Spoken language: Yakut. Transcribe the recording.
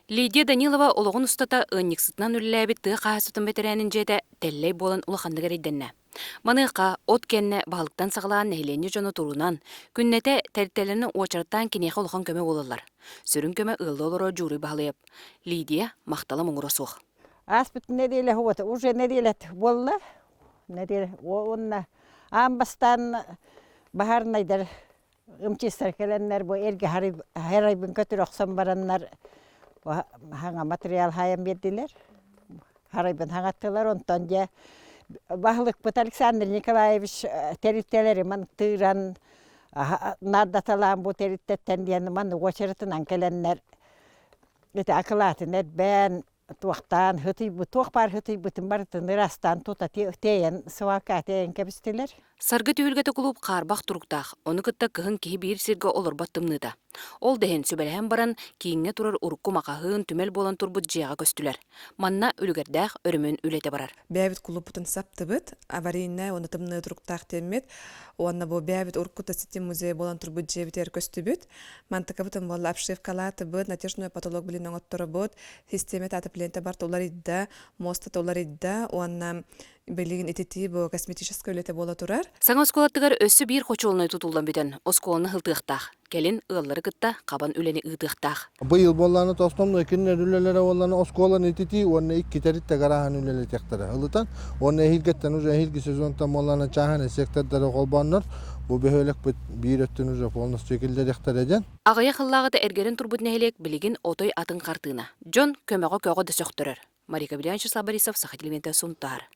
Лидия Данилова олоҕун устата ыанньыксытынан үлэлээбит тыа хаһаайыстыбатын бэтэрээнин дьиэтэ тэллэй буолан улаханнык эрэйдэннэ. Маныаха от кэннэ баһылыктан саҕалаан нэһилиэнньэ дьоно турунан, күннэтэ тэрилтэлэрин уочараттаан киниэхэ улахан көмө буолаллар. Сүрүн көмө ыаллыы олорор Дьууруй Баһылайап. Лидия махтала муҥура суох. Ааспыт нэдиэлэ вот уже нэдиэлэ буолла. Нэдиэлэ уонна аан бастаан баһаарынайдар ымчыстар кэлэннэр бу эргэ харайбын көтүрэ охсон бараннар хаҥа материал хаайан биэрдилэр. Харайбын хаҥаттылар. Онтон дьэ баһылыкпыт Александр Николаевич тэрилтэлэри мантыыран наардаталаан бу тэрилтэттэн диэн маннык уочаратынан кэлэннэр ити акылаатын эрбээн туохтаан һытыйбыт туох баар һытыйбытын барытын ыраастаан тута тиэйэн свалка тиэйэн кэбистилэр. Саргы түһүлгэтэ кулууп хаарбах туруктаах, ону кытта кыһын киһи биир сиргэ олорбот тымныыта. Ол да иһин сүбэлэһэн баран, кииҥҥэ турар урукку маҕаһыын, түмэл буолан турбут дьиэҕэ көстүлэр. Манна үлүгэрдээх өрөмүөн үлэтэ барар. Бэйэбит кулууппутун саптыбыт, аварийнай уонна тымныы туруктаах диэммит. Уонна бу бэйэбит урукку ситим музей буолан турбут дьиэбитигэр көстүбүт. Мантыкабытын буолла обшивкалаатыбыт, натяжной потолок билин оҥотторобут, систиэмэ отопление барыта уларыйда, муостата уларыйда уонна билигин ититии бу косметическай үлэтэ буола турар. Саҥа оскуолатыгар өссө биир хочуолунай тутуллан бүтэн, оскуоланы ыһылтыахтаах. Кэлин ыаллары кытта хабан үлэни ыытыахтаах. Быйыл буоллааны основной кинилэр үлэлэрэ буоллааны оскуоланы ититии уонна икки тэрилтэ гарааһын үлэлэтиэхтэрэ. Ылытан уонна эһиилгэттэн уже эһиилги сезонтан буоллааны чааһынай сектордары холбооннор бу бөһүөлэкпит биир өттүн уже полностью киллэриэхтэрэ диэн. Аҕыйах сыллааҕыта эргэрэн турбут нэһилиэк билигин отой атын хартыына. Дьон көмөҕө көҕө да сөхтөрөр. Марика Вячеслав Борисов, Саха телевидениетэ Сунтаар.